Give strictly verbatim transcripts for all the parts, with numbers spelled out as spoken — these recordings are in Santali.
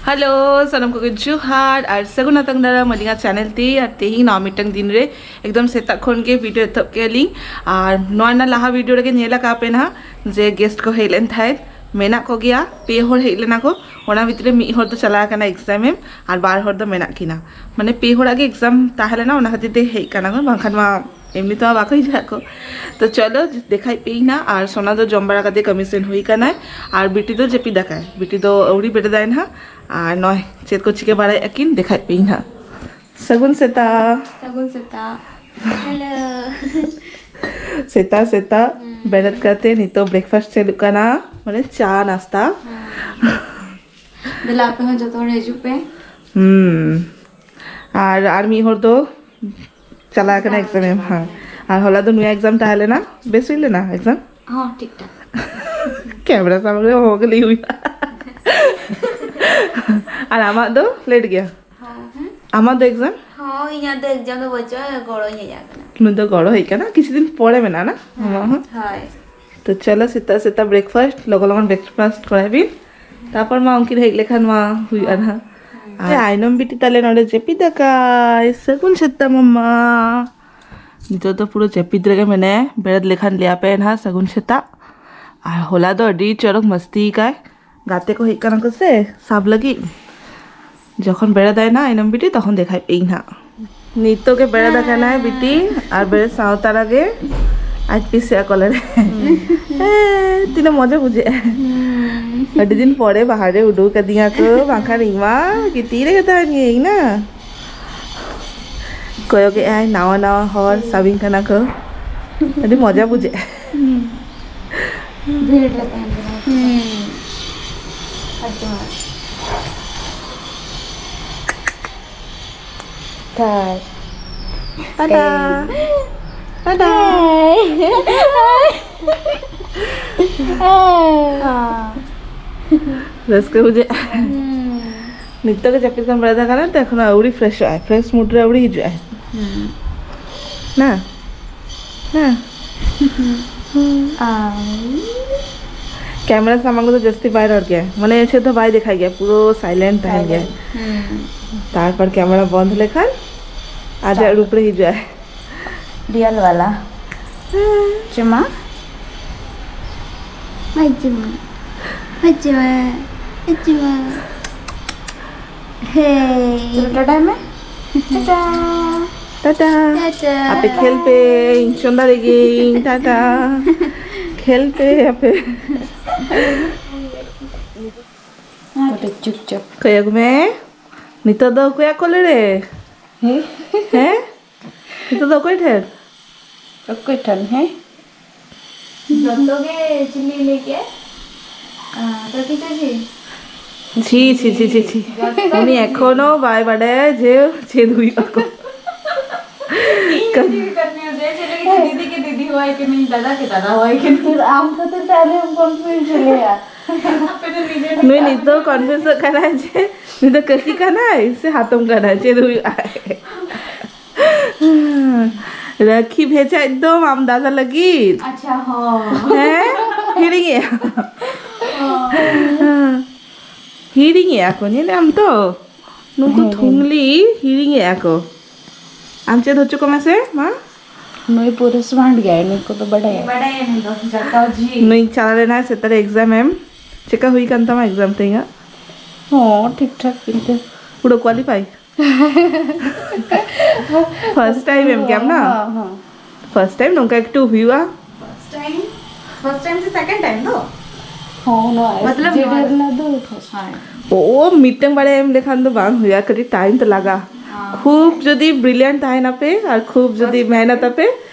ᱦᱮᱞᱳ, ᱥᱟᱱᱟᱢ ᱠᱚᱜᱮ ᱡᱚᱦᱟᱨ ᱟᱨ ᱥᱟᱹᱜᱩᱱ ᱟᱛᱟᱝ ᱫᱟᱨᱟᱢ ᱟᱹᱞᱤᱧᱟᱜ ᱪᱮᱱᱮᱞ ᱛᱮ᱾ ᱟᱨ ᱛᱮᱦᱮᱧ ᱱᱚᱣᱟ ᱢᱤᱫᱴᱟᱝ ᱫᱤᱱ ᱨᱮ ᱮᱠᱫᱚᱢ ᱥᱮᱛᱟᱜ ᱠᱷᱚᱱ ᱜᱮ ᱵᱷᱤᱰᱤᱭᱳ ᱮᱛᱚᱦᱚᱵ ᱠᱮᱫᱼᱟ ᱞᱤᱧ᱾ ᱟᱨ ᱱᱚᱣᱟ ᱨᱮᱱᱟᱜ ᱞᱟᱦᱟ ᱵᱷᱤᱰᱤᱭᱳ ᱨᱮᱜᱮ ᱧᱮᱞ ᱟᱠᱟᱫ ᱯᱮ ᱱᱟᱦᱟᱜ ᱡᱮ ᱜᱮᱥᱴ ᱠᱚ ᱦᱮᱡ ᱞᱮᱱ ᱛᱟᱦᱮᱸᱫ, ᱢᱮᱱᱟᱜ ᱠᱚᱜᱮᱭᱟ, ᱯᱮ ᱦᱚᱲ ᱦᱮᱡ ᱞᱮᱱᱟ ᱠᱚ᱾ ᱚᱱᱟ ᱵᱷᱤᱛᱨᱤ ᱨᱮ ᱢᱤᱫ ᱦᱚᱲ ᱫᱚ ᱪᱟᱞᱟᱣ ᱟᱠᱟᱱᱟ ᱮᱠᱡᱟᱢ ᱮᱢ, ᱟᱨ ᱵᱟᱨ ᱦᱚᱲ ᱫᱚ ᱢᱮᱱᱟᱜ ᱠᱤᱱᱟ᱾ ᱢᱟᱱᱮ ᱯᱮ ᱦᱚᱲᱟᱜ ᱜᱮ ᱮᱠᱡᱟᱢ ᱛᱟᱦᱮᱸ ᱞᱮᱱᱟ, ᱚᱱᱟ ᱠᱷᱟᱹᱛᱤᱨ ᱛᱮ ᱦᱮᱡ ᱠᱟᱱᱟ ᱠᱚ, ᱵᱟᱝᱠᱷᱟᱱ ᱢᱟ ᱮᱢᱱᱤ ᱛᱮᱢᱟ ᱵᱟᱠᱚ ᱦᱤᱡᱩᱜ ᱟᱠᱚ᱾ ᱛᱚ ᱪᱚᱞᱚ ᱫᱮᱠᱷᱟᱭ ᱯᱮ ᱤᱧ ᱱᱟᱦᱟᱜ᱾ ᱟᱨ ᱥᱳᱱᱟ ᱫᱚ ᱡᱚᱢ ᱵᱟᱲᱟ ᱠᱟᱛᱮ ᱠᱟᱹᱢᱤ ᱥᱮᱱ ᱦᱩᱭ ᱠᱟᱱᱟᱭ, ᱟᱨ ᱵᱤᱴᱤ ᱫᱚ ᱡᱟᱹᱯᱤᱫ ᱟᱠᱟᱭ, ᱵᱤᱴᱤ ᱫᱚ ᱟᱹᱣᱨᱤ ᱵᱮᱨᱮᱫᱟᱭ ᱱᱟᱦᱟᱜ᱾ ᱟᱨ ᱱᱚᱜᱼᱚᱭ ᱪᱮᱫ ᱠᱚ ᱪᱤᱠᱟᱹ ᱵᱟᱲᱟᱭᱮᱫᱼᱟ ᱠᱤᱱ, ᱫᱮᱠᱷᱟᱭ ᱯᱮ ᱤᱧ ᱱᱟᱦᱟᱜ᱾ ᱥᱟᱹᱜᱩᱱ ᱥᱮᱛᱟᱜ᱾ ᱥᱟᱹᱜᱩᱱ ᱥᱮᱛᱟᱜ᱾ ᱦᱮᱞᱳ᱾ ᱥᱮᱛᱟᱜ ᱥᱮᱛᱟᱜ ᱦᱩᱸ᱾ ᱵᱮᱨᱮᱫ ᱠᱟᱛᱮ ᱱᱤᱛᱚᱜ ᱵᱨᱮᱠᱯᱷᱟᱥᱴ ᱪᱟᱹᱞᱩᱜ ᱠᱟᱱᱟ, ᱢᱟᱱᱮ ᱪᱟ ᱱᱟᱥᱛᱟ᱾ ᱦᱮᱸ᱾ ᱫᱮᱞᱟ ᱟᱯᱮ ᱦᱚᱸ ᱡᱚᱛᱚ ᱦᱚᱲ ᱦᱤᱡᱩᱜ ᱯᱮ᱾ ᱦᱩᱸ᱾ ᱟᱨ, ᱟᱨ ᱢᱤᱫ ᱦᱚᱲ ᱫᱚ ᱪᱟᱞᱟᱣ ᱠᱟᱱᱟ ᱮᱠᱡᱟᱢ ᱮᱢ᱾ ᱦᱮᱸ᱾ ᱟᱨ ᱦᱚᱞᱟ ᱫᱚ ᱱᱩᱭᱟᱜ ᱮᱠᱡᱟᱢ ᱛᱟᱦᱮᱸ ᱞᱮᱱᱟ, ᱵᱮᱥ ᱦᱩᱭ ᱞᱮᱱᱟ ᱮᱠᱡᱟᱢ? ᱦᱚᱸ, ᱴᱷᱤᱠ ᱴᱷᱟᱠ᱾ ᱠᱮᱢᱨᱟ ᱥᱟᱢᱟᱝ ᱨᱮ ᱦᱚᱦᱚ ᱜᱮ ᱞᱟᱹᱭ ᱦᱩᱭᱱᱟ᱾ ᱟᱨ ᱟᱢᱟᱜ ᱫᱚ ᱞᱮᱴ ᱜᱮᱭᱟ? ᱦᱚᱸ, ᱦᱮᱸ᱾ ᱟᱢᱟᱜ ᱫᱚ ᱮᱠᱡᱟᱢ? ᱦᱚᱸ, ᱤᱧᱟᱜ ᱫᱚ ᱮᱠᱡᱟᱢ ᱫᱚ ᱵᱟᱹᱪᱩᱜᱼᱟ, ᱜᱚᱲᱚᱧ ᱦᱮᱡ ᱟᱠᱟᱱᱟ᱾ ᱱᱩᱭ ᱫᱚ ᱜᱚᱲᱚ ᱦᱮᱡ ᱠᱟᱱᱟ, ᱠᱤᱪᱷᱩ ᱫᱤᱱ ᱯᱚᱨᱮ ᱢᱮᱱᱟᱜᱼᱟ ᱱᱟ? ᱦᱩᱸ, ᱟᱢᱟᱜ ᱦᱚᱸ? ᱦᱳᱭ᱾ ᱛᱚ ᱪᱚᱞᱚ, ᱥᱮᱛᱟᱜ ᱥᱮᱛᱟᱜ ᱵᱨᱮᱠᱯᱷᱟᱥᱴ, ᱞᱚᱜᱚᱱ ᱞᱚᱜᱚᱱ ᱵᱨᱮᱠᱯᱷᱟᱥᱴ ᱠᱚᱨᱟᱭ ᱵᱤᱱ᱾ ᱛᱟᱨᱯᱚᱨ ᱢᱟ ᱩᱱᱠᱤᱱ ᱦᱮᱡ ᱞᱮᱠᱷᱟᱱ ᱢᱟ ᱦᱩᱭᱩᱜᱼᱟ ᱦᱩᱸ᱾ ᱱᱟᱦᱟᱜ᱾ ᱦᱩᱸ᱾ ᱟᱨ ᱟᱭᱱᱚᱢ ᱵᱤᱴᱤ ᱛᱟᱞᱮ ᱱᱚᱰᱮ ᱡᱟᱹᱯᱤᱫ ᱟᱠᱟᱭ᱾ ᱥᱟᱹᱜᱩᱱ ᱥᱮᱛᱟᱜ ᱢᱟᱢᱟ᱾ ᱱᱤᱛᱚᱜ ᱫᱚ ᱯᱩᱨᱟᱹ ᱡᱟᱹᱯᱤᱫ ᱨᱮᱜᱮ ᱢᱮᱱᱟᱭᱟ᱾ ᱵᱮᱨᱮᱫ ᱞᱮᱠᱷᱟᱱ ᱞᱟᱹᱭ ᱟᱯᱮ ᱱᱟᱦᱟᱜ ᱥᱟᱹᱜᱩᱱ ᱥᱮᱛᱟᱜ᱾ ᱟᱨ ᱦᱚᱞᱟ ᱫᱚ ᱟᱹᱰᱤ ᱪᱚᱨᱚᱠ ᱢᱟᱥᱛᱤ ᱟᱠᱟᱭ᱾ ᱜᱟᱛᱮ ᱠᱚ ᱦᱮᱡ ᱠᱟᱱᱟ ᱠᱚ ᱥᱮ ᱥᱟᱵ ᱞᱟᱹᱜᱤᱫ᱾ ᱡᱚᱠᱷᱚᱱ ᱵᱮᱨᱮᱫᱟᱭ ᱱᱟ ᱟᱭᱱᱚᱢ ᱵᱤᱴᱤ, ᱛᱚᱠᱷᱚᱱ ᱫᱮᱠᱷᱟᱭ ᱯᱮ ᱤᱧ ᱱᱟᱦᱟᱜ᱾ ᱱᱤᱛᱚᱜ ᱜᱮ ᱵᱮᱨᱮᱫ ᱟᱠᱟᱱᱟᱭ ᱵᱤᱴᱤ, ᱟᱨ ᱵᱮᱨᱮᱫ ᱥᱟᱶ ᱛᱟᱨᱟ ᱜᱮ ᱟᱡ ᱯᱤᱥᱤ ᱟᱜ ᱠᱚᱞᱮ ᱨᱮ᱾ ᱦᱮᱸ, ᱛᱤᱱᱟᱹᱜ ᱢᱚᱡᱟ ᱵᱩᱡᱷᱟᱹᱜᱼᱟ᱾ ᱦᱩᱸ᱾ ᱟᱹᱰᱤ ᱫᱤᱱ ᱯᱚᱨᱮ ᱵᱟᱦᱟᱨ ᱨᱮ ᱩᱰᱩᱠ ᱠᱟᱫᱤᱧᱟ ᱠᱚ, ᱵᱟᱝᱠᱷᱟᱱ ᱤᱧ ᱢᱟ ᱜᱤᱛᱤᱡ ᱨᱮᱜᱮ ᱛᱟᱦᱮᱱ ᱜᱤᱭᱟᱹᱧ ᱱᱟ᱾ ᱠᱚᱭᱚᱜᱮᱜᱼᱟᱭ, ᱱᱟᱣᱟ ᱱᱟᱣᱟ ᱦᱚᱲ ᱥᱟᱵᱤᱧ ᱠᱟᱱᱟ ᱠᱚ, ᱟᱹᱰᱤ ᱢᱚᱡᱟ ᱵᱩᱡᱷᱟᱹᱜᱼᱟ᱾ ᱦᱩᱸ᱾ ᱵᱷᱤᱲ ᱨᱮ ᱛᱟᱦᱮᱱ ᱠᱟᱱᱟ᱾ ᱦᱩᱸ᱾ ᱟᱹᱰᱤ ᱢᱚᱡᱽ᱾ ᱴᱟᱴᱟ᱾ ᱴᱟᱴᱟ᱾ ᱨᱟᱹᱥᱠᱟᱹ ᱵᱩᱡᱷᱟᱹᱜᱼᱟ᱾ ᱦᱩᱸ᱾ ᱱᱤᱛᱚᱜ ᱜᱮ ᱡᱟᱹᱯᱤᱫ ᱠᱷᱚᱱ ᱵᱮᱨᱮᱫ ᱟᱠᱟᱱᱟ ᱛᱚ, ᱮᱠᱷᱚᱱᱳ ᱟᱹᱣᱨᱤ ᱯᱷᱨᱮᱥᱚᱜᱼᱟᱭ, ᱯᱷᱨᱮᱥ ᱢᱩᱰ ᱨᱮ ᱟᱹᱣᱨᱤ ᱦᱤᱡᱩᱜᱼᱟᱭ᱾ ᱦᱩᱸ᱾ ᱱᱟ? ᱱᱟ? ᱦᱩᱸ᱾ ᱟᱨ ᱠᱮᱢᱮᱨᱟ ᱥᱟᱢᱟᱝ ᱨᱮᱫᱚ ᱡᱟᱹᱥᱛᱤ ᱵᱟᱭ ᱨᱚᱲ ᱜᱮᱭᱟ, ᱢᱟᱱᱮ ᱪᱮᱫ ᱦᱚᱸ ᱵᱟᱭ ᱫᱮᱠᱷᱟᱭ ᱜᱮᱭᱟ, ᱯᱩᱨᱟᱹ ᱥᱟᱭᱞᱮᱱᱴ ᱛᱟᱦᱮᱱ ᱜᱮᱭᱟ᱾ ᱛᱟᱨᱯᱚᱨ ᱠᱮᱢᱮᱨᱟ ᱵᱚᱱᱫ ᱞᱮᱠᱷᱟᱱ ᱟᱡᱟᱜ ᱨᱩᱯ ᱨᱮ ᱦᱤᱡᱩᱜᱼᱟᱭ᱾ ᱨᱤᱭᱮᱞ ᱵᱟᱞᱟ᱾ ᱪᱩᱢᱟ᱾ ᱦᱟᱭ ᱪᱩᱢᱟ᱾ ᱦᱟᱭ ᱪᱩᱢᱟ᱾ ᱦᱟᱭ ᱪᱩᱢᱟ᱾ ᱦᱮ᱾ ᱪᱚᱞᱚ ᱴᱟᱴᱟᱭ ᱢᱮ᱾ ᱴᱟᱴᱟ᱾ ᱴᱟᱴᱟ᱾ ᱴᱟᱴᱟ᱾ ᱟᱯᱮ ᱠᱷᱮᱞ ᱯᱮ, ᱤᱧ ᱪᱚᱸᱫᱟ ᱨᱮᱜᱮ ᱤᱧ, ᱴᱟᱴᱟ᱾ ᱠᱷᱮᱞ ᱯᱮ ᱟᱯᱮ᱾ ᱠᱟᱹᱴᱤᱡ ᱪᱩᱯᱪᱟᱯ᱾ ᱠᱚᱭᱚᱜ ᱢᱮ, ᱱᱤᱛᱚᱜ ᱫᱚ ᱚᱠᱚᱭᱟᱜ ᱠᱚᱞᱮ ᱨᱮ? ᱦᱮᱸ? ᱦᱮᱸ? ᱱᱤᱛᱚᱜ ᱫᱚ ᱚᱠᱚᱭ ᱴᱷᱮᱱ? ᱚᱠᱚᱭ ᱴᱷᱮᱱ? ᱦᱮᱸ? ᱡᱚᱛᱚ ᱜᱮ ᱪᱤᱞᱤ ᱞᱟᱹᱭ ᱠᱮᱜᱼᱟ? ᱟᱸ, ᱠᱟᱹᱠᱤ ᱪᱟᱪᱤ? ᱪᱷᱤ ᱪᱷᱤ ᱪᱷᱤ ᱪᱷᱤ ᱪᱷᱤ᱾ ᱩᱱᱤ ᱮᱠᱷᱚᱱᱳ ᱵᱟᱭ ᱵᱟᱰᱟᱭᱟ ᱡᱮ ᱪᱮᱫ ᱦᱩᱭᱩᱜ ᱟᱠᱚ᱾ ᱤᱧ ᱡᱩᱫᱤ confuse ᱮ, ᱪᱮᱫ ᱞᱟᱹᱜᱤᱫ ᱪᱚ ᱫᱤᱫᱤ ᱜᱮ ᱫᱤᱫᱤ ᱦᱚᱦᱚᱣᱟᱭ ᱠᱟᱹᱱᱟᱹᱧ, ᱫᱟᱫᱟ ᱜᱮ ᱫᱟᱫᱟ ᱦᱚᱦᱚᱣᱟᱭ ᱠᱟᱹᱱᱟᱹᱧ᱾ ᱟᱢ ᱠᱷᱟᱹᱛᱤᱨ ᱛᱮ ᱟᱞᱮ ᱦᱚᱸᱢ confuse ᱞᱮᱭᱟ᱾ ᱟᱯᱮ ᱫᱚ ᱱᱤᱡᱮ ᱱᱩᱭ ᱱᱤᱛᱚᱜ confuse ᱚᱜ ᱠᱟᱱᱟᱭ ᱡᱮ ᱱᱩᱭ ᱫᱚ ᱠᱟᱹᱠᱤ ᱠᱟᱱᱟᱭ ᱥᱮ ᱦᱟᱛᱚᱢ ᱠᱟᱱᱟᱭ, ᱪᱮᱫ ᱦᱩᱭᱩᱜᱼᱟ᱾ ᱨᱟᱹᱠᱷᱤ ᱵᱷᱮᱡᱟ ᱮᱠᱫᱚᱢ ᱟᱢ ᱫᱟᱫᱟ ᱞᱟᱹᱜᱤᱫ᱾ ᱟᱪᱪᱷᱟ, ᱦᱚᱸ᱾ ᱦᱮᱸ, ᱦᱤᱲᱤᱧᱮᱜᱼᱟ᱾ ᱦᱤᱲᱤᱧᱮᱜᱼᱟ ᱠᱚ, ᱧᱮᱞᱮᱜ ᱟᱢ ᱛᱚ? ᱱᱩᱠᱩ ᱦᱮᱸ, ᱦᱮᱸ᱾ ᱛᱷᱩᱝᱞᱤ ᱦᱤᱲᱤᱧᱮᱜᱼᱟ ᱠᱚ᱾ ᱟᱢ ᱪᱮᱫ ᱦᱚᱪᱚ ᱠᱚᱢᱮ ᱥᱮ, ᱢᱟ᱾ ᱱᱩᱭ ᱯᱩᱨᱟᱹ smart ᱜᱮᱭᱟᱭ, ᱱᱩᱭ ᱠᱚᱫᱚ ᱵᱟᱰᱟᱭᱟ᱾ ᱵᱟᱰᱟᱭᱟ ᱱᱩᱭ ᱫᱚ ᱡᱚᱛᱚ ᱡᱤ᱾ ᱱᱩᱭ ᱪᱟᱞᱟᱣ ᱞᱮᱱᱟᱭ ᱥᱮᱛᱟᱜ ᱨᱮ exam ᱮᱢ᱾ ᱪᱮᱠᱟ ᱦᱩᱭ ᱠᱟᱱ ᱛᱟᱢᱟ exam ᱛᱮᱦᱮᱧᱟᱜ? ᱦᱚᱸ, ᱴᱷᱤᱠ ᱴᱷᱟᱠ ᱤᱱᱠᱟᱹ᱾ ᱯᱩᱨᱟᱹ qualify? First time ᱮᱢ ᱠᱮᱭᱟᱢ ᱱᱟ? ᱦᱚᱸ, ᱦᱚᱸ᱾ First time ᱱᱚᱝᱠᱟ ᱮᱠᱴᱩ ᱦᱩᱭᱩᱜᱼᱟ᱾ First time, first time ᱥᱮ second time ᱫᱚ? ᱦᱚᱸ, ᱱᱚᱣᱟ ᱢᱚᱛᱞᱚᱵ SGD ᱱᱚᱣᱟ ᱨᱮᱱᱟᱜ ᱫᱚ first᱾ ᱦᱳᱭ᱾ ᱳ, ᱢᱤᱫᱴᱟᱝ ᱵᱟᱨᱭᱟ ᱮᱢ ᱞᱮᱠᱷᱟᱱ ᱫᱚ ᱵᱟᱝ ᱦᱩᱭᱩᱜᱼᱟ, ᱠᱟᱹᱴᱤᱡ time ᱛᱚ ᱞᱟᱜᱟᱜᱼᱟ᱾ ᱦᱮᱸ᱾ ᱠᱷᱩᱵ ᱡᱩᱫᱤ brilliant ᱛᱟᱦᱮᱱᱟᱯᱮ ᱟᱨ ᱠᱷᱩᱵ ᱡᱩᱫᱤ ᱢᱮᱦᱱᱚᱛ ᱟᱯᱮ,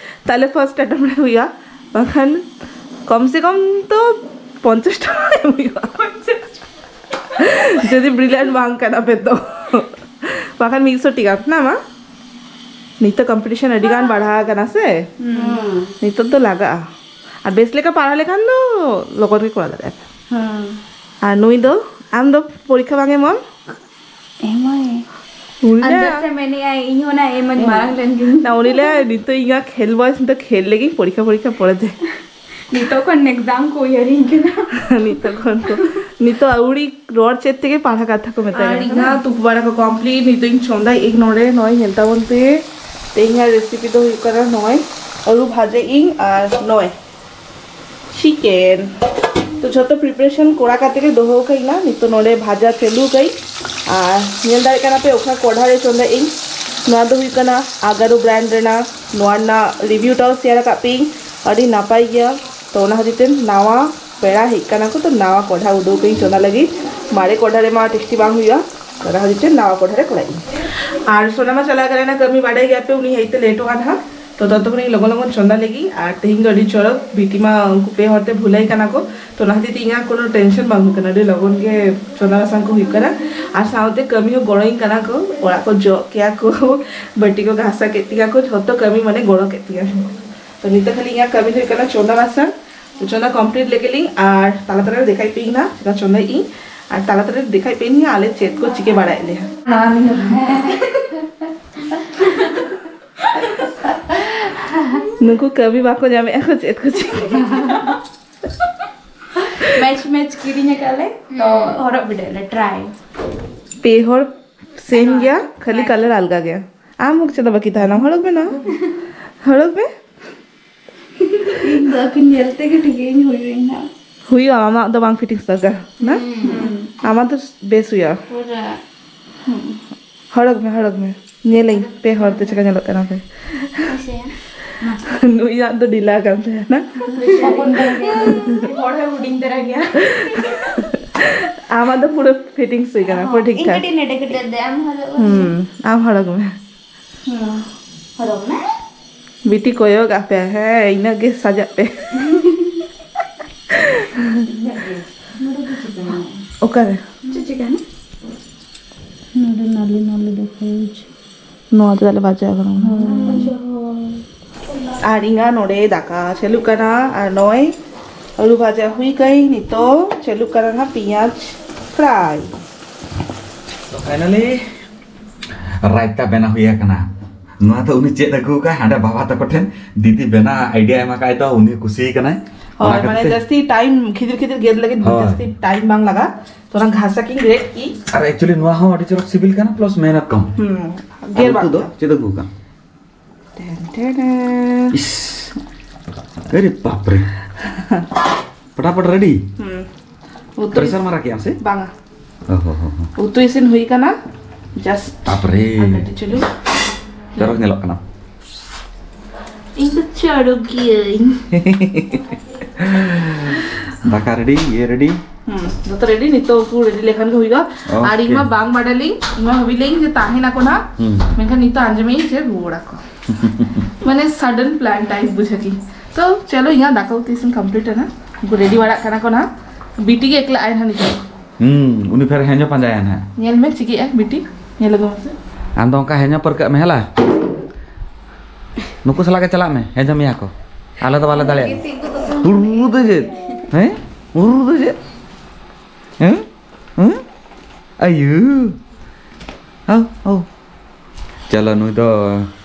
ᱛᱟᱦᱞᱮ first attempt ᱨᱮ ᱦᱩᱭᱩᱜᱼᱟ, ᱵᱟᱠᱷᱟᱱ ᱠᱚᱢ ᱥᱮ ᱠᱚᱢ ᱛᱚ ᱯᱚᱧᱪᱟᱥ ᱴᱟ ᱮᱢ ᱦᱩᱭᱩᱜᱼᱟ᱾ ᱡᱩᱫᱤ brilliant ᱵᱟᱝ ᱠᱟᱱᱟ ᱯᱮ ᱛᱚ᱾ ᱵᱟᱠᱷᱟᱱ ᱢᱤᱫᱥᱚ ᱴᱤ ᱜᱟᱱ ᱦᱮᱱᱟᱜ ᱢᱟ᱾ ᱱᱤᱛᱚᱜ competition ᱟᱹᱰᱤ ᱜᱟᱱ ᱵᱟᱲᱦᱟᱣ ᱟᱠᱟᱱᱟ ᱥᱮ᱾ ᱦᱩᱸ᱾ ᱱᱤᱛᱚᱜ ᱫᱚ ᱞᱟᱜᱟᱜᱼᱟ᱾ ᱟᱨ ᱵᱮᱥ ᱞᱮᱠᱟ ᱯᱟᱲᱦᱟᱣ ᱞᱮᱠᱷᱟᱱ ᱫᱚ ᱞᱚᱜᱚᱱ ᱜᱮ ᱠᱚᱨᱟᱣ ᱫᱟᱲᱮᱭᱟᱜᱼᱟ ᱯᱮ᱾ ᱦᱩᱸ᱾ ᱟᱨ ᱱᱩᱭ ᱫᱚ, ᱟᱢ ᱫᱚ ᱯᱚᱨᱤᱠᱠᱷᱟ ᱵᱟᱝ ᱮᱢᱟᱢ? ᱮᱢᱟᱭ᱾ ᱩᱱᱤ ᱟᱨ ᱞᱟᱹᱭᱟ, ᱫᱚᱥᱮ ᱢᱮᱱᱮᱜᱼᱟᱭ, ᱤᱧ ᱦᱚᱸ ᱱᱟ ᱮᱢᱟᱹᱧ ᱢᱟᱨᱟᱝ ᱞᱮᱱ ᱜᱤᱧ᱾ ᱱᱟ ᱩᱱᱤ ᱞᱟᱹᱭᱟ, "ᱱᱤᱛᱚᱜ ᱤᱧᱟᱹᱜ ᱠᱷᱮᱞ ᱵᱚᱭᱮᱥ, ᱱᱤᱛᱚᱜ ᱠᱷᱮᱞ ᱞᱮᱜᱤᱧ ᱯᱚᱨᱤᱠᱠᱷᱟ, ᱯᱚᱨᱤᱠᱠᱷᱟ ᱯᱚᱨᱮᱛᱮ᱾" ᱱᱤᱛᱚᱜ ᱠᱷᱚᱱ ᱮᱠᱡᱟᱢ ᱠᱚ ᱩᱭᱦᱟᱹᱨᱤᱧ ᱠᱟᱱᱟ᱾ ᱱᱤᱛᱚᱜ ᱠᱷᱚᱱ ᱠᱚ, ᱱᱤᱛᱚᱜ ᱟᱹᱣᱲᱤ ᱨᱚᱲ ᱪᱮᱫ ᱛᱮᱜᱮ ᱯᱟᱲᱦᱟᱣ ᱠᱟᱛᱷᱟ ᱠᱚ ᱢᱮᱛᱟᱜ ᱟᱨ ᱠᱟᱱᱟ᱾ ᱤᱧ ᱦᱚᱸ ᱛᱩᱯᱩ ᱵᱟᱲᱟ ᱠᱚ ᱠᱚᱢᱯᱞᱤᱴ, ᱱᱤᱛᱚᱜ ᱤᱧ ᱪᱚᱸᱫᱟᱭᱮᱫ ᱟᱹᱧ ᱱᱚᱰᱮ, ᱱᱚᱜᱼᱚᱭ ᱧᱮᱞ ᱛᱟᱵᱚᱱ ᱯᱮ᱾ ᱛᱮᱦᱮᱧᱟᱜ ᱨᱮᱥᱤᱯᱤ ᱫᱚ ᱦᱩᱭᱩᱜ ᱠᱟᱱᱟ ᱱᱚᱜᱼᱚᱭ ᱟᱹᱞᱩ ᱵᱷᱟᱡᱟᱭᱮᱫ ᱟᱹᱧ ᱟᱨ ᱱᱚᱜᱼᱚᱭ ᱪᱤᱠᱮᱱ᱾ ᱛᱚ ᱡᱷᱚᱛᱚ ᱯᱨᱤᱯᱟᱨᱮᱥᱚᱱ ᱠᱚᱨᱟᱣ ᱠᱟᱛᱮ ᱜᱮ ᱫᱚᱦᱚ ᱠᱟᱜ ᱤᱧ ᱱᱟ᱾ ᱱᱤᱛᱚᱜ ᱱᱚᱰᱮ ᱵᱷᱟᱡᱟ ᱪᱟᱹᱞᱩ ᱠᱟᱜ ᱤᱧ ᱟᱨ ᱧᱮᱞ ᱫᱟᱲᱮᱭᱟᱜ ᱠᱟᱱᱟ ᱯᱮ ᱚᱠᱟ ᱠᱚᱰᱷᱟ ᱨᱮ ᱪᱚᱸᱫᱟᱭᱮᱫ ᱟᱹᱧ᱾ ᱱᱚᱣᱟ ᱫᱚ ᱦᱩᱭᱩᱜ ᱠᱟᱱᱟ ᱟᱜᱟᱨᱳ ᱵᱨᱟᱱᱰ ᱨᱮᱱᱟᱜ᱾ ᱱᱚᱣᱟ ᱨᱮᱱᱟᱜ ᱨᱤᱵᱷᱤᱭᱩ ᱴᱟᱜ ᱥᱮᱭᱟᱨ ᱟᱠᱟᱫ ᱯᱮᱭᱟᱹᱧ, ᱟᱹᱰᱤ ᱱᱟᱯᱟᱭ ᱜᱮᱭᱟ᱾ ᱛᱚ ᱚᱱᱟ ᱠᱷᱟᱹᱛᱤᱨ ᱛᱮ ᱱᱟᱣᱟ ᱯᱮᱲᱟ ᱦᱮᱡ ᱠᱟᱱᱟ ᱠᱚ, ᱛᱚ ᱱᱟᱣᱟ ᱠᱚᱰᱷᱟ ᱩᱰᱩᱠ ᱟᱹᱧ ᱪᱚᱸᱫᱟ ᱞᱟᱹᱜᱤᱫ᱾ ᱢᱟᱨᱮ ᱠᱚᱰᱷᱟ ᱨᱮᱢᱟ ᱴᱮᱥᱴᱤ ᱵᱟᱝ ᱦᱩᱭᱩᱜᱼᱟ, ᱚᱱᱟ ᱠᱷᱟᱹᱛᱤᱨ ᱛᱮ ᱱᱟᱣᱟ ᱠᱚᱰᱷᱟ ᱨᱮ ᱠᱚᱨᱟᱣ ᱤᱧ᱾ ᱟᱨ ᱥᱳᱱᱟ ᱢᱟ ᱪᱟᱞᱟᱣ ᱠᱟᱱᱟ ᱠᱟᱹᱢᱤ, ᱵᱟᱰᱟᱭ ᱜᱮᱭᱟ ᱯᱮ ᱩᱱᱤ ᱦᱮᱡ ᱛᱮ ᱞᱮᱴᱚᱜᱼᱟ ᱱᱟᱦᱟᱜ᱾ ᱛᱚ ᱛᱚᱛᱚ ᱠᱷᱚᱱ ᱤᱧ ᱞᱚᱜᱚᱱ ᱞᱚᱜᱚᱱ ᱪᱚᱸᱫᱟ ᱞᱟᱹᱜᱤᱫ᱾ ᱟᱨ ᱛᱮᱦᱮᱧ ᱫᱚ ᱟᱹᱰᱤ ᱪᱚᱨᱚᱠ ᱵᱤᱴᱤ ᱢᱟ ᱩᱱᱠᱩ ᱯᱮ ᱦᱚᱲ ᱛᱮ ᱵᱷᱩᱞᱟᱹᱭ ᱠᱟᱱᱟ ᱠᱚ, ᱛᱚ ᱚᱱᱟ ᱠᱷᱟᱹᱛᱤᱨ ᱛᱮ ᱤᱧᱟᱹᱜ ᱠᱳᱱᱳ ᱴᱮᱱᱥᱚᱱ ᱵᱟᱝ ᱦᱩᱭᱩᱜ ᱠᱟᱱᱟ, ᱟᱹᱰᱤ ᱞᱚᱜᱚᱱ ᱜᱮ ᱪᱚᱸᱫᱟ ᱵᱟᱥᱟᱝ ᱠᱚ ᱦᱩᱭᱩᱜ ᱠᱟᱱᱟ᱾ ᱟᱨ ᱥᱟᱶᱛᱮ ᱠᱟᱹᱢᱤ ᱦᱚᱸ ᱜᱚᱲᱚᱧ ᱠᱟᱱᱟ ᱠᱚ, ᱚᱲᱟᱜ ᱠᱚ ᱡᱚᱜ ᱠᱮᱭᱟ ᱠᱚ, ᱵᱟᱹᱴᱤ ᱠᱚ ᱜᱷᱟᱥᱟ ᱠᱮᱫ ᱛᱤᱧᱟ ᱠᱚ, ᱡᱷᱚᱛᱚ ᱠᱟᱹᱢᱤ ᱢᱟᱱᱮ ᱜᱚᱲᱚ ᱠᱮᱫ ᱛᱤᱧᱟ ᱠᱚ᱾ ᱛᱚ ᱱᱤᱛᱚᱜ ᱠᱷᱟᱹᱞᱤ ᱤᱧᱟᱹᱜ ᱠᱟᱹᱢᱤ ᱫᱚ ᱦᱩᱭᱩᱜ ᱠᱟᱱᱟ ᱪᱚᱸᱫᱟ ᱵᱟᱥᱟᱝ᱾ ᱛᱚ ᱪᱚᱸᱫᱟ ᱠᱚᱢᱯᱞᱤᱴ ᱞᱮᱜᱮ ᱞᱤᱧ ᱟᱨ ᱛᱟᱞᱟ ᱛᱟᱞᱟ ᱨᱮ ᱫᱮᱠᱷᱟᱭ ᱯᱮ ᱤᱧ ᱱᱟ ᱪᱮᱫᱠᱟ ᱪᱚᱸᱫᱟᱭᱮᱫ ᱤᱧ, ᱟᱨ ᱛᱟᱞᱟ ᱛᱟᱞᱟ ᱨᱮ ᱫᱮᱠᱷᱟᱭ ᱯᱮ ᱤᱧ ᱟᱞᱮ ᱪᱮᱫ ᱠᱚ ᱪᱤᱠᱟᱹ ᱵᱟᱲᱟᱭᱮᱫ ᱞᱮᱭᱟ᱾ ᱱᱩᱠᱩ ᱠᱟᱹᱢᱤ ᱵᱟᱠᱚ ᱧᱟᱢᱮᱫᱼᱟ ᱠᱚ, ᱪᱮᱫ ᱠᱚ ᱪᱤᱠᱟᱹ᱾ ᱢᱮᱪ ᱢᱮᱪ ᱠᱤᱨᱤᱧ ᱟᱠᱟᱫ ᱞᱮ, ᱛᱚ ᱦᱚᱨᱚᱜ ᱵᱤᱰᱟᱹᱜ ᱞᱮ ᱴᱨᱟᱭ᱾ ᱯᱮ ᱦᱚᱲ ᱥᱮᱢ ᱜᱮᱭᱟ, ᱠᱷᱟᱹᱞᱤ ᱠᱟᱞᱟᱨ ᱟᱞᱜᱟ ᱜᱮᱭᱟ᱾ ᱟᱢ ᱪᱮᱫᱟᱜ ᱵᱟᱹᱠᱤ ᱛᱟᱦᱮᱱᱟᱢ? ᱦᱚᱨᱚᱜ ᱢᱮ ᱱᱟ, ᱦᱚᱨᱚᱜ ᱢᱮ᱾ ᱤᱧ ᱫᱚ ᱟᱹᱠᱤᱱ ᱧᱮᱞ ᱛᱮᱜᱮ ᱴᱷᱤᱠᱟᱹᱧ ᱦᱩᱭᱩᱜ ᱤᱧ ᱦᱟᱸᱜ᱾ ᱦᱩᱭᱩᱜᱼᱟ, ᱟᱢᱟᱜ ᱫᱚ ᱵᱟᱝ ᱯᱷᱤᱴᱤᱝᱥ ᱫᱚᱨᱠᱟᱨ ᱱᱟ᱾ ᱦᱩᱸ᱾ ᱟᱢᱟᱜ ᱫᱚ ᱵᱮᱥ ᱦᱩᱭᱩᱜᱼᱟ᱾ ᱯᱩᱨᱟᱹ᱾ ᱦᱩᱸ᱾ ᱦᱚᱨᱚᱜ ᱢᱮ, ᱦᱚᱨᱚᱜ ᱢᱮ, ᱧᱮᱞᱟᱹᱧ ᱯᱮ ᱦᱚᱲ ᱛᱮ ᱪᱮᱠᱟ ᱧᱮᱞᱚᱜ ᱠᱟᱱᱟ ᱯᱮ᱾ ᱦᱮᱸᱥᱮ? ᱱᱩᱭᱟᱜ ᱫᱚ ᱰᱷᱤᱞᱟ ᱠᱟᱱ ᱛᱟᱦᱮᱱᱟ᱾ ᱦᱚᱯᱚᱱ ᱠᱟᱱ ᱜᱮᱭᱟ᱾ ᱦᱚᱲ ᱦᱚᱸ ᱦᱩᱰᱤᱧ ᱫᱷᱟᱨᱟ ᱜᱮᱭᱟ᱾ ᱟᱢᱟᱜ ᱫᱚ ᱯᱩᱨᱟᱹ ᱯᱷᱤᱴᱤᱝᱥ ᱦᱩᱭ ᱠᱟᱱᱟ, ᱯᱩᱨᱟᱹ ᱴᱷᱤᱠ ᱤᱧ ᱴᱷᱟᱠ᱾ ᱠᱟᱹᱴᱤᱡ ᱱᱮᱰᱮ ᱠᱟᱹᱴᱤᱡ ᱫᱮ, ᱟᱢ ᱦᱚᱨᱚᱜ ᱢᱮ᱾ ᱦᱩᱸ, ᱟᱢ ᱦᱚᱨᱚᱜ ᱢᱮ᱾ ᱦᱩᱸ, ᱦᱚᱨᱚᱜ ᱢᱮ᱾ ᱵᱤᱴᱤ ᱠᱚᱭᱚᱜ ᱟᱯᱮ, ᱦᱮᱸ, ᱤᱱᱟᱹᱜ ᱜᱮ ᱥᱟᱡᱟᱜ ᱯᱮ᱾ ᱤᱱᱟᱹᱜ ᱜᱮ᱾ ᱱᱚᱰᱮ ᱫᱚ ᱪᱤᱠᱟᱹᱭᱮᱱᱟ? ᱚᱠᱟᱨᱮ? ᱪᱮᱫ ᱪᱤᱠᱟᱹᱭᱮᱱᱟ? ᱱᱚᱰᱮ ᱱᱟᱞᱤ ᱱᱟᱞᱤ ᱫᱮᱠᱷᱟᱣ ᱦᱚᱪᱚ᱾ ᱱᱚᱣᱟ ᱛᱮ ᱛᱟᱦᱞᱮ ᱵᱟᱡᱟᱣ ᱠᱟᱱᱟ᱾ ᱦᱳᱭ᱾ ᱟᱨ ᱤᱧᱟᱹᱜ ᱱᱚᱰᱮ ᱫᱟᱠᱟ ᱪᱟᱹᱞᱩᱜ ᱠᱟᱱᱟ, ᱟᱨ ᱱᱚᱜᱼᱚᱭ ᱟᱹᱞᱩ ᱵᱷᱟᱡᱟ ᱦᱩᱭ ᱠᱟᱹᱧ, ᱱᱤᱛᱚᱜ ᱪᱟᱹᱞᱩᱜ ᱠᱟᱱᱟ ᱱᱟᱦᱟᱜ ᱯᱮᱸᱭᱟᱡᱽ ᱯᱷᱨᱟᱭ᱾ ᱛᱚ finally ᱨᱟᱭᱛᱟ ᱵᱮᱱᱟᱣ ᱦᱩᱭ ᱟᱠᱟᱱᱟ᱾ ᱱᱚᱣᱟ ᱫᱚ ᱩᱱᱤ ᱪᱮᱫ ᱟᱹᱜᱩ ᱟᱠᱟᱫ ᱦᱟᱸᱰᱮ ᱵᱟᱵᱟ ᱛᱟᱠᱚ ᱴᱷᱮᱱ, ᱫᱤᱫᱤ ᱵᱮᱱᱟᱣ ᱟᱭᱰᱤᱭᱟ ᱮᱢ ᱟᱠᱟᱫ ᱛᱚ ᱩᱱᱤ ᱠᱩᱥᱤ ᱠᱟᱱᱟᱭ᱾ ᱦᱳᱭ, ᱚᱱᱟ ᱢᱟᱱᱮ ᱠᱷᱟᱹᱛᱤᱨ ᱛᱮ ᱡᱟᱹᱥᱛᱤ ᱴᱟᱭᱤᱢ ᱠᱷᱤᱫᱤᱨ ᱠᱷᱤᱫᱤᱨ ᱜᱮᱫ ᱞᱟᱹᱜᱤᱫ ᱦᱳᱭ᱾ ᱡᱟᱹᱥᱛᱤ ᱴᱟᱭᱤᱢ ᱵᱟᱝ ᱞᱟᱜᱟ᱾ ᱛᱚ ᱚᱱᱟ ᱜᱷᱟᱥᱟ ᱠᱤᱧ ᱜᱮᱫ ᱠᱤ᱾ ᱟᱨ ᱮᱠᱪᱩᱭᱮᱞᱤ ᱱᱚᱣᱟ ᱦᱚᱸ ᱟᱹᱰᱤ ᱪᱚᱨᱚᱠ ᱥᱤᱵᱤᱞ ᱠᱟᱱᱟ, ᱯᱞᱟᱥ ᱢᱮᱦᱱᱚᱛ ᱠᱚᱢ᱾ ᱦᱩᱸ, ᱟᱨ ᱜᱮᱫ ᱩᱛᱩ ᱵᱟᱝ ᱫᱚ ᱠᱟᱱᱟ᱾ ᱪᱮᱫ ᱟᱹᱜᱩ ᱠᱟᱱ? ᱴᱮᱱ ᱴᱮᱱ᱾ ᱤᱥ, ᱟᱨᱮ ᱵᱟᱯ ᱨᱮ᱾ ᱯᱷᱟᱴᱟᱯᱷᱟᱴ ᱨᱮᱰᱤ? ᱦᱩᱸ᱾ ᱩᱛᱩ ᱯᱨᱮᱥᱟᱨ ᱢᱟᱨᱟ ᱠᱮᱜ ᱟᱢ ᱥᱮ? ᱵᱟᱝᱟ᱾ ᱚ ᱦᱚ ᱦᱚ ᱦᱚ᱾ ᱩᱛᱩ ᱤᱥᱤᱱ ᱦᱩᱭ ᱠᱟᱱᱟ᱾ ᱡᱟᱥᱴ ᱵᱟᱯ ᱨᱮ᱾ ᱟᱨ ᱠᱟᱹᱴᱤᱡ ᱪᱩᱞᱩᱝ᱾ ᱪᱚᱨᱚᱠ ᱧᱮᱞᱚᱜ ᱠᱟᱱᱟ᱾ ᱤᱧ ᱫᱚ ᱪᱚᱨᱚᱠ ᱜᱤᱭᱟᱹᱧ᱾ ᱫᱟᱠᱟ ᱨᱮᱰᱤ, ᱤᱭᱟᱹ ᱨᱮᱰᱤ᱾ ᱦᱩᱸ, ᱡᱚᱛᱚ ᱨᱮᱰᱤ, ᱱᱤᱛᱚᱜ ᱩᱛᱩ ᱨᱮᱰᱤ ᱞᱮᱠᱷᱟᱱ ᱜᱮ ᱦᱩᱭᱩᱜᱼᱟ᱾ ᱟᱨ ᱤᱧ ᱢᱟ ᱳᱠᱮ᱾ ᱵᱟᱝ ᱵᱟᱰᱟᱭ ᱞᱤᱧ, ᱤᱧ ᱢᱟ ᱵᱷᱟᱵᱤ ᱞᱤᱧ ᱡᱮ ᱛᱟᱦᱮᱱᱟᱠᱚ ᱱᱟᱦᱟᱜ᱾ ᱦᱩᱸ᱾ ᱢᱮᱱᱠᱷᱟᱱ ᱱᱤᱛᱚᱜ ᱟᱸᱡᱚᱢᱮᱧ ᱡᱮ ᱨᱩᱣᱟᱹᱲᱟᱠᱚ᱾ ᱢᱟᱱᱮ sudden plan type ᱵᱩᱡᱷᱟᱹᱜ ᱠᱤ᱾ ᱛᱚ ᱪᱚᱞᱚ, ᱤᱧᱟᱹᱜ ᱫᱟᱠᱟ ᱩᱛᱩ ᱤᱥᱤᱱ ᱠᱚᱢᱯᱞᱤᱴ ᱮᱱᱟ, ᱩᱱᱠᱩ ᱨᱮᱰᱤ ᱵᱟᱲᱟᱜ ᱠᱟᱱᱟ ᱠᱚ ᱱᱟᱦᱟᱜ᱾ ᱵᱤᱴᱤ ᱜᱮ ᱮᱠᱞᱟ ᱟᱭ ᱱᱟᱦᱟᱜ ᱱᱤᱛᱚᱜ᱾ ᱦᱩᱸ, ᱩᱱᱤ ᱯᱷᱮᱨ ᱦᱮᱸᱡᱚ ᱯᱟᱸᱡᱟᱭᱟ ᱱᱟᱦᱟᱜ᱾ ᱧᱮᱞ ᱢᱮ ᱪᱤᱠᱟᱹᱜᱼᱟ ᱵᱤᱴᱤ, ᱧᱮᱞ ᱟᱹᱜᱩ ᱢᱮᱥᱮ᱾ ᱟᱢ ᱫᱚ ᱚᱱᱠᱟ ᱦᱮᱸᱡᱚ ᱯᱟᱹᱨᱠᱟᱹᱜ ᱢᱮ ᱦᱮᱞᱟ᱾ ᱱᱩᱠᱩ ᱥᱟᱞᱟᱜ ᱜᱮ ᱪᱟᱞᱟᱜ ᱢᱮ, ᱦᱮᱸᱡᱚ ᱢᱮᱭᱟ ᱠᱚ᱾ ᱟᱞᱮ ᱫᱚ ᱵᱟᱞᱮ ᱫᱟᱲᱮᱭᱟᱜᱼᱟ᱾ ᱦᱩᱲᱩ ᱫᱚ ᱪᱮᱫ? ᱦᱮᱸ? ᱦᱩᱲᱩ ᱫᱚ ᱪᱮᱫ? ᱦᱮᱸ? ᱦᱮᱸ? ᱟᱭᱩ᱾ ᱦᱟᱣ, ᱦᱟᱣ᱾ ᱪᱚᱞᱚ, ᱱᱩᱭ ᱫᱚ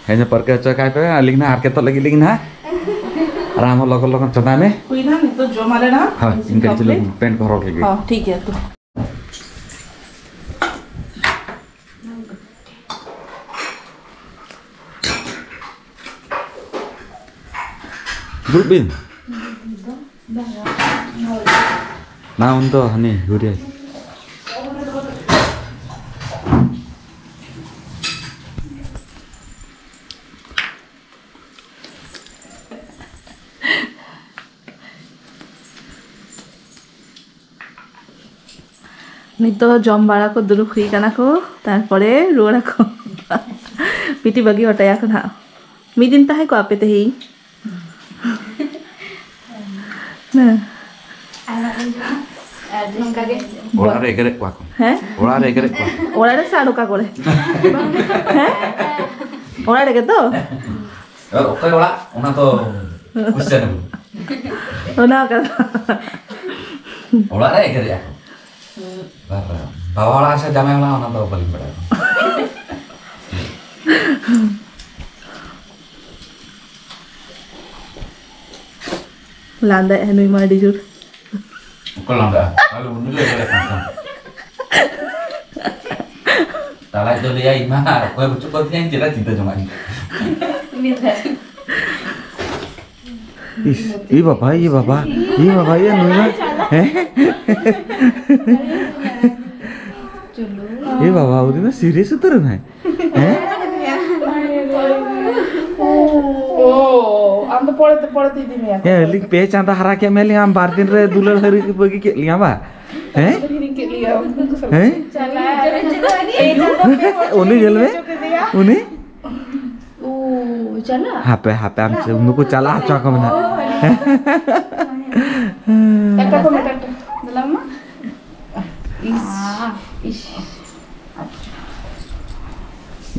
ᱦᱮᱸᱡᱚ ᱯᱟᱹᱨᱠᱟᱹᱣ ᱦᱚᱪᱚ ᱠᱟᱭ ᱯᱮ, ᱟᱹᱞᱤᱧ ᱱᱟᱦᱟᱜ ᱦᱟᱨᱠᱮᱛᱚᱜ ᱞᱟᱹᱜᱤᱫ ᱞᱤᱧ ᱱᱟᱦᱟᱜ᱾ ᱟᱨ ᱟᱢ ᱦᱚᱸ ᱞᱚᱜᱚᱱ ᱞᱚᱜᱚᱱ ᱪᱚᱸᱫᱟᱭ ᱢᱮ᱾ ᱦᱩᱭᱱᱟ, ᱱᱤᱛᱚᱜ ᱡᱚᱢ ᱟᱞᱮ ᱱᱟᱦᱟᱜ᱾ ᱦᱳᱭ, ᱤᱧ ᱠᱟᱹᱴᱤᱡ ᱪᱩᱞᱩᱝ ᱯᱮᱱᱴ ᱠᱚ ᱦᱚᱨᱚᱜ ᱞᱮᱜᱮ᱾ ᱦᱚᱸ, ᱴᱷᱤᱠ ᱜᱮᱭᱟ ᱛᱚ᱾ ᱫᱩᱲᱩᱵ ᱵᱤᱱ᱾ ᱱᱟ ᱩᱱᱫᱚ ᱦᱟᱹᱱᱤ ᱜᱷᱩᱨᱮ᱾ ᱱᱤᱛᱚᱜ ᱡᱚᱢ ᱵᱟᱲᱟ ᱠᱚ ᱫᱩᱲᱩᱵ ᱦᱩᱭ ᱠᱟᱱᱟ ᱠᱚ, ᱛᱟᱨᱯᱚᱨᱮ ᱨᱩᱣᱟᱹᱲ ᱟᱠᱚ᱾ ᱵᱤᱴᱤ ᱵᱟᱹᱜᱤ ᱦᱚᱴᱚᱭᱟ ᱠᱚ ᱱᱟᱦᱟᱜ᱾ ᱢᱤᱫ ᱫᱤᱱ ᱛᱟᱦᱮᱸ ᱠᱚᱜ ᱟᱯᱮ ᱛᱮᱦᱮᱧ᱾ ᱦᱮᱸ᱾ ᱟᱨ ᱱᱚᱝᱠᱟ ᱜᱮ᱾ ᱚᱲᱟᱜ ᱨᱮ ᱮᱜᱮᱨᱮᱫ ᱠᱚᱣᱟ ᱠᱚ᱾ ᱦᱮᱸ? ᱚᱲᱟᱜ ᱨᱮ ᱮᱜᱮᱨᱮᱫ ᱠᱚᱣᱟ ᱠᱚ᱾ ᱚᱲᱟᱜ ᱨᱮ ᱥᱮ ᱟᱨ ᱚᱠᱟ ᱠᱚᱨᱮ? ᱦᱮᱸ? ᱚᱲᱟᱜ ᱨᱮᱜᱮ ᱛᱚ? ᱮᱵᱟᱨ ᱚᱠᱚᱭ ᱚᱲᱟᱜ, ᱚᱱᱟ ᱫᱚ question ᱟᱹᱜᱩ᱾ ᱚᱱᱟ ᱠᱟᱛᱷᱟ᱾ ᱚᱲᱟᱜ ᱨᱮ ᱮᱜᱮᱨᱮᱫᱼᱟ ᱠᱚ᱾ ᱟᱨ ᱵᱟᱵᱟ ᱚᱲᱟᱜ ᱥᱮ ᱡᱟᱢᱟᱭ ᱚᱲᱟᱜ, ᱚᱱᱟ ᱫᱚ ᱵᱟᱹᱞᱤᱧ ᱵᱟᱲᱟᱭᱟ᱾ ᱞᱟᱸᱫᱟᱭᱮᱫ ᱱᱩᱭ ᱢᱟ ᱟᱹᱰᱤ ᱡᱳᱨ᱾ ᱚᱠᱚᱭ ᱞᱟᱸᱫᱟᱜᱼᱟ? ᱟᱞᱮ ᱩᱱᱤ ᱞᱮ ᱮᱜᱮᱨᱮᱫ ᱠᱟᱱ ᱛᱟᱦᱮᱸᱫ᱾ ᱛᱟᱞᱟᱭ ᱫᱚ ᱞᱟᱹᱭᱟ, "ᱤᱧ ᱢᱟ ᱚᱠᱚᱭ ᱵᱟᱹᱪᱩᱜ ᱠᱚ ᱛᱤᱧᱟ, ᱤᱧ ᱪᱮᱫᱟᱜ ᱪᱤᱱᱛᱟᱹ ᱡᱚᱝᱟᱜ ᱤᱧ?" ᱤᱥ, ᱤ ᱵᱟᱵᱟ, ᱤ ᱵᱟᱵᱟ, ᱤ ᱵᱟᱵᱟ, ᱤᱭᱟᱹ ᱱᱩᱭ ᱢᱟ, ᱦᱮᱸ? ᱤ ᱵᱟᱵᱟ, ᱩᱱᱤ ᱢᱟ serious ᱩᱛᱟᱹᱨ ᱮᱱᱟᱭ᱾ ᱦᱮᱸ? ᱳ, ᱟᱢ ᱫᱚ ᱯᱚᱨᱮ ᱛᱮ, ᱯᱚᱨᱮ ᱛᱮ ᱤᱫᱤ ᱢᱮᱭᱟ ᱠᱚ᱾ ᱦᱮᱸ, ᱟᱹᱞᱤᱧ ᱯᱮ ᱪᱟᱸᱫᱟ ᱦᱟᱨᱟ ᱠᱮᱫ ᱢᱮᱭᱟᱞᱤᱧ, ᱟᱢ ᱵᱟᱨ ᱫᱤᱱ ᱨᱮ ᱫᱩᱞᱟᱹᱲ ᱦᱟᱹᱨᱤ ᱵᱟᱹᱜᱤ ᱠᱮᱫ ᱞᱤᱧᱟ ᱵᱟ? ᱦᱮᱸ? ᱦᱤᱲᱤᱧ ᱠᱮᱫ ᱞᱮᱭᱟ᱾ ᱦᱮᱸ? ᱩᱱᱤ ᱧᱮᱞ ᱢᱮ, ᱩᱱᱤ᱾ ᱳ, ᱪᱟᱞᱟᱜ? ᱦᱟᱯᱮ, ᱦᱟᱯᱮ, ᱟᱢ ᱪᱮᱫ, ᱱᱩᱠᱩ ᱪᱟᱞᱟᱜ ᱦᱚᱪᱚ ᱟᱠᱚ ᱢᱮ ᱱᱟᱜ᱾ ᱴᱟᱴᱟ ᱠᱚ ᱢᱮ, ᱴᱟᱴᱟ᱾ ᱫᱮᱞᱟ ᱢᱟ᱾ ᱤᱥ, ᱤᱥ᱾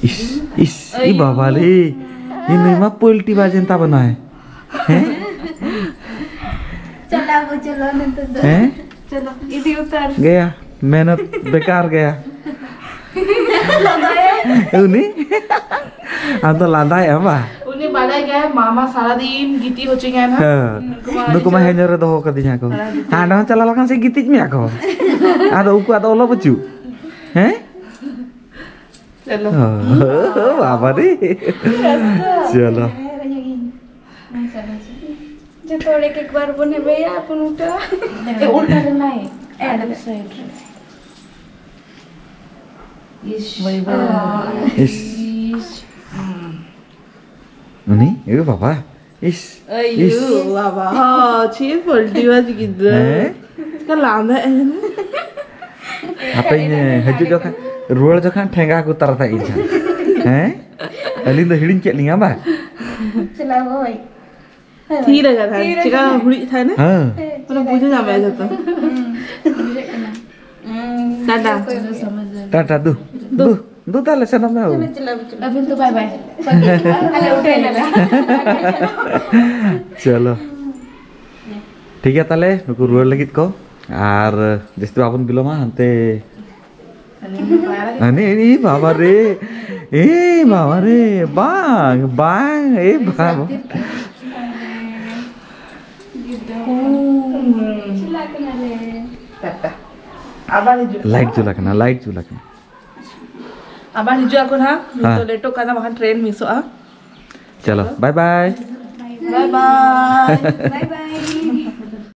ᱤᱥ, ᱤᱥ, ᱤ ᱵᱟᱵᱟ ᱞᱮ᱾ ᱤ ᱱᱩᱭ ᱢᱟ ᱯᱳᱞᱴᱤ ᱵᱟᱡᱮᱱ ᱛᱟᱵᱚᱱᱟᱭ᱾ ᱦᱮᱸ? ᱪᱟᱞᱟᱣ ᱵᱚ ᱪᱚᱞᱚ ᱱᱤᱛᱚᱜ ᱫᱚ᱾ ᱦᱮᱸ? ᱪᱚᱞᱚ, ᱤᱫᱤ ᱩᱛᱟᱹᱨ᱾ ᱜᱮᱭᱟ, ᱢᱮᱦᱱᱚᱛ ᱵᱮᱠᱟᱨ ᱜᱮᱭᱟ᱾ ᱩᱱᱤ? ᱟᱢ ᱫᱚ ᱞᱟᱸᱫᱟᱭᱮᱫ ᱟᱢ ᱵᱟ? ᱩᱱᱤ ᱵᱟᱰᱟᱭ ᱜᱮᱭᱟᱭ, ᱢᱟᱢᱟ ᱥᱟᱨᱟᱫᱤᱱ ᱜᱤᱛᱤᱡ ᱦᱚᱪᱚᱧᱟᱭ ᱱᱟᱦᱟᱜ᱾ ᱦᱮᱸ᱾ ᱱᱩᱠᱩ ᱢᱟ ᱱᱩᱠᱩ ᱢᱟ ᱟᱹᱰᱤ ᱦᱮᱧᱚᱨ ᱨᱮ ᱫᱚᱦᱚ ᱠᱟᱫᱤᱧᱟ ᱠᱚ᱾ ᱦᱟᱸᱰᱮ ᱦᱚᱸ ᱪᱟᱞᱟᱣ ᱞᱮᱠᱷᱟᱱ ᱥᱮ ᱜᱤᱛᱤᱡ ᱢᱮᱭᱟ ᱠᱚ᱾ ᱟᱫᱚ ᱩᱱᱠᱩᱣᱟᱜ ᱫᱚ ᱚᱞᱚᱜ ᱵᱟᱹᱪᱩᱜ᱾ ᱦᱮᱸ? ᱪᱚᱞᱚ᱾ ᱚ, ᱵᱟᱵᱟ ᱨᱮ᱾ ᱪᱚᱞᱚ᱾ ᱡᱚᱛᱚ ᱦᱚᱲ ᱮᱠ ᱮᱠ ᱵᱟᱨ ᱵᱚᱱ ᱦᱮᱵᱮᱭᱟ, ᱟᱯᱚᱱ ᱩᱞᱴᱟᱹ᱾ ᱮ, ᱩᱞᱴᱟᱹ ᱨᱮ ᱱᱟᱭ᱾ ᱟᱨ side ᱨᱮ᱾ ᱤᱥ᱾ ᱵᱟᱭ ᱵᱟᱭ᱾ ᱤᱥ᱾ ᱤᱥ᱾ ᱩᱱᱤ? ᱮ ᱵᱟᱵᱟ᱾ ᱤᱥ᱾ ᱟᱭᱳ ᱤᱥ᱾ ᱵᱟᱵᱟ᱾ ᱦᱚ, ᱪᱮᱫ ᱯᱚᱞᱴᱤ ᱵᱟᱡ ᱜᱤᱫᱽᱨᱟᱹ᱾ ᱦᱮᱸ? ᱪᱮᱠᱟ ᱞᱟᱸᱫᱟ ᱮᱱ? ᱦᱟᱯᱮᱧ ᱦᱤᱡᱩᱜ ᱡᱚᱠᱷᱟᱱ, ᱨᱩᱣᱟᱹᱲ ᱡᱚᱠᱷᱟᱱ ᱴᱷᱮᱸᱜᱟ ᱠᱚ ᱛᱟᱨᱟ ᱛᱟᱭ ᱤᱧ ᱦᱟᱸᱜ᱾ ᱦᱮᱸ? ᱟᱹᱞᱤᱧ ᱫᱚ ᱦᱤᱲᱤᱧ ᱠᱮᱫ ᱞᱤᱧᱟ ᱵᱟᱝ? ᱪᱟᱞᱟᱣ ᱦᱳᱭ᱾ ᱛᱷᱤᱨ ᱟᱠᱟᱫᱟ᱾ ᱛᱷᱤᱨ ᱪᱮᱠᱟ ᱟᱠᱟᱫᱟ᱾ ᱦᱩᱲᱤᱡ ᱛᱟᱦᱮᱱᱟ? ᱦᱮᱸ᱾ ᱦᱮᱸ, ᱯᱩᱨᱟᱹ ᱵᱩᱡᱷᱟᱹᱣ ᱧᱟᱢᱮᱫᱼᱟ ᱡᱚᱛᱚ᱾ ᱦᱩᱸ, ᱵᱩᱡᱷᱟᱹᱜ ᱠᱟᱱᱟ᱾ ᱦᱩᱸ, ᱴᱟᱴᱟ᱾ ᱚᱠᱚᱭ ᱵᱚ ᱥᱚᱢᱚᱡᱷ ᱫᱟᱲᱮᱭᱟᱜᱼᱟ? ᱴᱟᱴᱟ, ᱫᱩ, ᱫᱩ᱾ ᱫᱩ, ᱫᱩ ᱛᱟᱦᱞᱮ ᱥᱮᱱᱚᱜ ᱢᱮ᱾ ᱪᱚᱞᱚ, ᱪᱚᱞᱚ, ᱪᱚᱞᱚ᱾ ᱟᱹᱵᱤᱱ ᱫᱚ ᱵᱟᱭ ᱵᱟᱭ᱾ ᱟᱞᱮ ᱩᱴᱷᱟᱹᱭ ᱱᱟᱞᱮ᱾ ᱪᱚᱞᱚ᱾ ᱴᱷᱤᱠ ᱜᱮᱭᱟ ᱛᱟᱦᱞᱮ, ᱱᱩᱠᱩ ᱨᱩᱣᱟᱹᱲ ᱞᱟᱹᱜᱤᱫ ᱠᱚ᱾ ᱟᱨ ᱡᱟᱹᱥᱛᱤ ᱵᱟᱵᱚᱱ ᱵᱤᱞᱚᱢᱟ, ᱦᱟᱱᱛᱮ ᱟᱹᱱᱤ, ᱟᱹᱱᱤ, ᱵᱟᱵᱟ ᱨᱮ, ᱮ ᱵᱟᱵᱟ ᱨᱮ, ᱵᱟᱝ, ᱵᱟᱝ, ᱮ ᱵᱟᱵᱟ᱾ ᱦᱩᱸ᱾ ᱪᱟᱞᱟᱜ ᱠᱟᱱᱟᱞᱮ᱾ ᱴᱟᱴᱟ᱾ ᱟᱵᱟᱨ ᱦᱤᱡᱩᱜ᱾ ᱞᱟᱭᱤᱴ ᱡᱩᱞ ᱟᱠᱟᱱᱟ, ᱞᱟᱭᱤᱴ ᱡᱩᱞ ᱟᱠᱟᱱᱟ᱾ ᱟᱵᱟᱨ ᱦᱤᱡᱩᱜ ᱟᱠᱚ ᱱᱟᱦᱟᱜ᱾ ᱦᱮᱸ᱾ ᱱᱤᱛᱚᱜ ᱞᱮᱴᱚᱜ ᱠᱟᱱᱟ, ᱵᱟᱠᱷᱟᱱ ᱴᱨᱮᱱ ᱢᱤᱥᱚᱜᱼᱟ᱾ ᱪᱚᱞᱚ, ᱵᱟᱭ ᱵᱟᱭ᱾ ᱵᱟᱭ ᱵᱟᱭ᱾ ᱵᱟᱭ ᱵᱟᱭ᱾